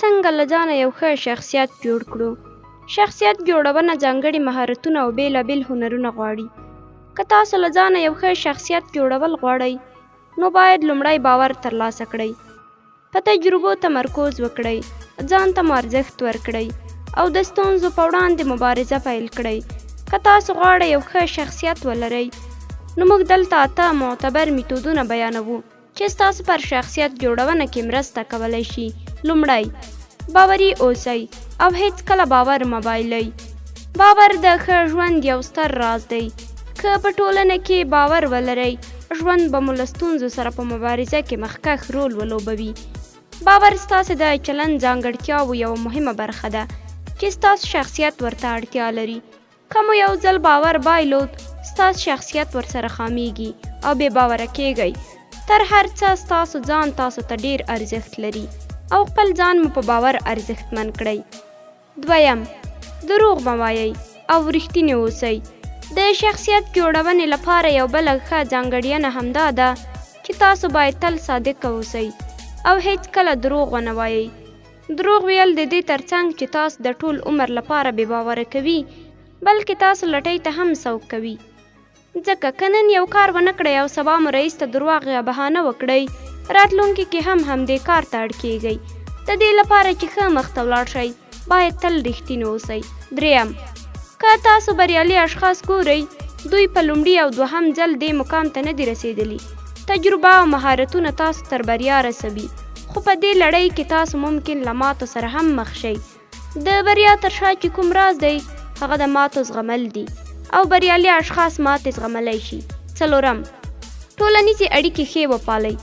څنګه له ځانه یو ښه شخصیت جوړ کړو؟ شخصیت جوړونه ځانګړي مهارتونه او بېلابېل هنرونه غواړي. که تاسو له ځانه یو ښه شخصیت جوړول غواړئ، نو باید لومړی باور ترلاسه کړئ، په تجربو تمرکز وکړئ، ځان ته مو ارزښت ورکړئ او د ستونزو په وړاندې مبارزه پیل کړئ. که تاسو غواړئ یو ښه شخصیت ولرئ، نو موږ دلته اته معتبر میتودونه بیانوو چې ستاسو پر شخصیت جوړونه کې مرسته کولی شي. لومړی، باوري اوسئ او هیڅکله باور مه بایلئ. باور د ښه ژوند یو ستر راز دی. که په ټولنه کې باور ولرئ، ژوند به مو له ستونزو سره په مبارزه کې مخکښ رول ولوبوي. باور ستاسو د چلند ځانګړتیاوو یوه مهمه برخه ده چې ستاسو شخصیت ورته اړتیا لري. که مو یو ځل باور بایلود، ستاسو شخصیت ورسره خامیږي او بې باوره کیږئ. تر هر څه ستاسو ځان تاسو ته ډیر ارزښت لري او خپل ځان مو په باور ارزښتمن کړئ. دویم، دروغ مه وایئ او رښتیني اوسئ. د شخصیت جوړونې لپاره یو بله ښه ځانګړینه همدا ده چې تاسو باید تل صادق اوسئ او هیڅکله دروغ ونه وایئ. دروغ ویل د دې ترڅنګ چې تاسو د ټول عمر لپاره بې باوره کوي، بلکې تاسو لټۍ ته هم سوق کوي. ځکه که نن یو کار ونه کړئ او سبا مو رئیس ته درواغ یا بهانه وکړئ، راتلونکي کې هم همدې کار ته اړ کیږئ. د دې لپاره چې ښه مخته ولاړ شئ، باید تل رښتیني اوسئ. دریم، که تاسو بریالي اشخاص ګورئ، دوی په لومړي او دوهم ځل دې مقام ته نه دي رسېدلي. تجربه او مهارتونه تاسو تر بریا رسوي، خو په دې لړۍ کې تاسو ممکن له ماتو سره هم مخ شئ. د بریا تر شا چې کوم راز دی، هغه د ماتو زغمل دي او بریالي اشخاص ماتې زغملی شي. څلورم، ټولنیزې اړیکې ښې وپالئ.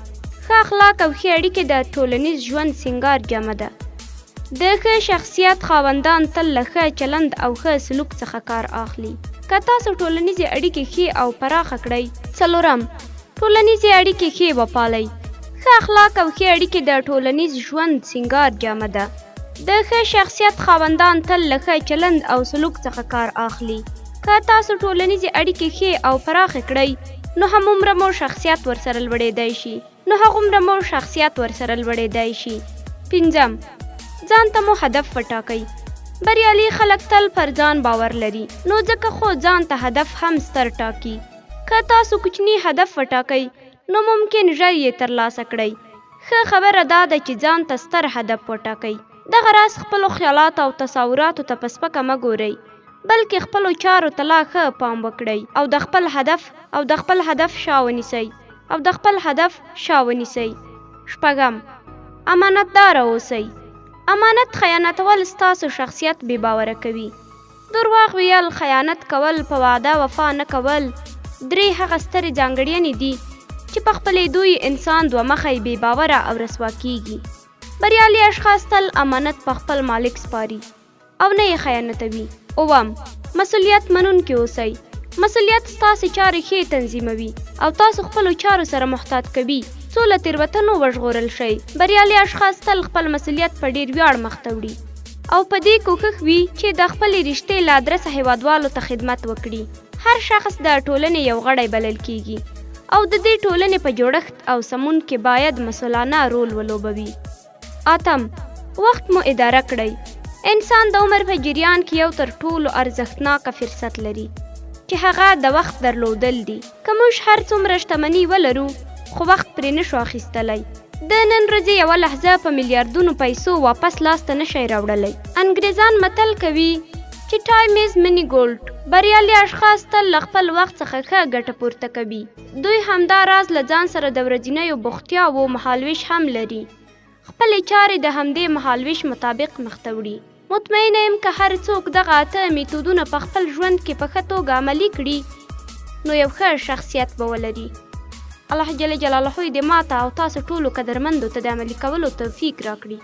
ښه اخلاق او ښې اړیکې د ټولنیز ژوند سینګار جامه ده. د ښه شخصیت خاوندان تل له ښه چلند او ښه سلوک څخه کار اخلي. که تاسو ټولنیزې اړیکې ښې او پراخه کړئ. څلورم، ټولنیزې اړیکې ښې وپالئ. ښه اخلاق او ښې اړیکې د ټولنیز ژوند سینګار جامه ده. د ښه شخصیت خاوندان تل له ښه چلند او سلوک څخه کار اخلي. که تاسو ټولنیزې اړیکې ښې او پراخې کړئ، نو همومره مو شخصیت ورسره لوړېدای شي. نو هغومره مو شخصیت ورسره لوړېدای شي. پنځم، ځان ته مو هدف وټاکئ. بریالي خلک تل پر ځان باور لري، نو ځکه خو ځان ته هدف هم ستر ټاکي. که تاسو کوچنی هدف وټاکئ، نو ممکن ژر یې ترلاسه کړئ. ښه خبره دا ده چې ځان ته ستر هدف وټاکئ. دغه راز خپلو خیالاتو او تصوراتو ته په سپکه مه ګورئ، بلکې خپلو چارو ته لا ښه پام وکړئ او د خپل هدف او د خپل هدف شا ونیسئ او د خپل هدف شا ونیسئ. شپږم، امانتداره اوسئ. امانت خیانتول ستاسو شخصیت بې باوره کوي. درواغ ویل، خیانت کول، په وعده وفا نه کول درې هغه سترې ځانګړنې دي چې په خپلېدو یې انسان دوه مخی، بې باوره او رسوا کیږي. بریالي اشخاص تل امانت په خپل مالک سپاري او نه یې خیانتوي. اووم، مسؤلیت منونکي اوسئ. مسؤلیت ستاسې چارې ښې تنظیموي او تاسو خپلو چارو سره محتاط کوي څو له تېروتنو وژغورل شئ. بریالي اشخاص تل خپل مسؤلیت په ډېر ویاړ مخته وړي او په دې کوښښ وي چې د خپلې رشتې له ادرسه هېوادوالو ته خدمت وکړي. هر شخص د ټولنې یو غړی بلل کېږي او د دې ټولنې په جوړښت او سمون کې باید مسؤلانه رول ولوبوي. اتم، وخت مو اداره کړئ. انسان د عمر په جریان کې یو تر ټولو ارزښتناکه فرصت لري چې هغه د وخت درلودل دي. که موږ هر څومره شتمني ولرو، خو وخت پرې نشو اخیستلی. د نن ورځې یوه لحظه په میلیاردونو پیسو واپس لاسته نه شئ راوړلی. انګریزان متل کوي چې ټایم از مني ګولډ. بریالي اشخاص تل له خپل وخت څخه ښه ګټه پورته کوي. دوی همدا راز له ځان سره د ورځینیو بوختیاوو مهالویش هم لري. خپلې چارې د همدې مهالویش مطابق مخته وړي. مطمئنه یم که هر څوک دغه اته میتودونه په خپل ژوند کې په ښه توګه عملي کړي، نو یو ښه شخصیت به ولري. الله جل جلاله دې ماته او تاسو ټولو قدرمندو ته د عملي کولو توفیق راکړي.